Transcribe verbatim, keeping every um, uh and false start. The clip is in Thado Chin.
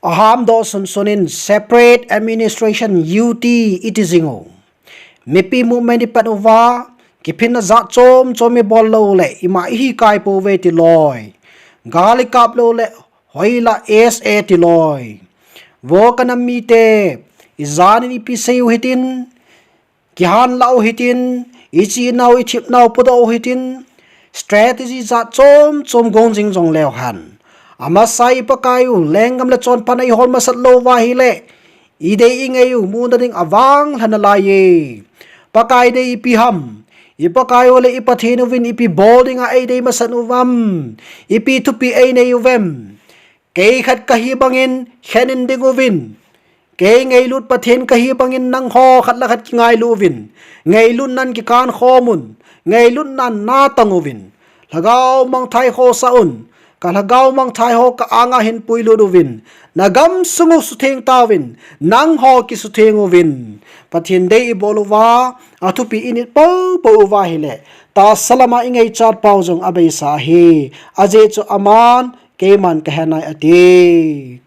Aham doh sunsun in separate administration U T iti jing u. Mipi movement ipat uva, kiphinna jat chom chom ibol lou le, ima ihi kai pouve ti loi. Gal ikap lou le, hoila S A ti loi. Vo ka nam mite, ijan in ipi sei u hitin, kihan la u hitin, ichi nau, ithip nau, pudoh u hitin, strategy jat chom chom gong jing jong leu hen. Amasa i Pakai u, lenggam le chonphatna ihol masat lou va hile, idei ingei u, muna ding avang lhana lai e. Pakai dei ipi ham, i Pakai u le i Pathen uvin ipi bol dinga eidei masat uvam, ipi thupi einei uvem. Kei khat kahi bangin khen in ding uvin. Kei ngailut Pathen kahi bangin nangho khat le khat kingailu uvin. Ngailut nan kikan khom un. Ngailut nan natang uvin. Lhagao mangthai ho sa un. Ka lhagao mangthai ho ka anga hin puilut uvin. Na gam sung u sutheng tauvin. Nangho kisutheng uvin. Pathen dei ibol uva, athupi init popo uva hile, tahsa lama ingaichat pau jong abeisa ahi. Ajeh chu aman, keiman kahe nai ati.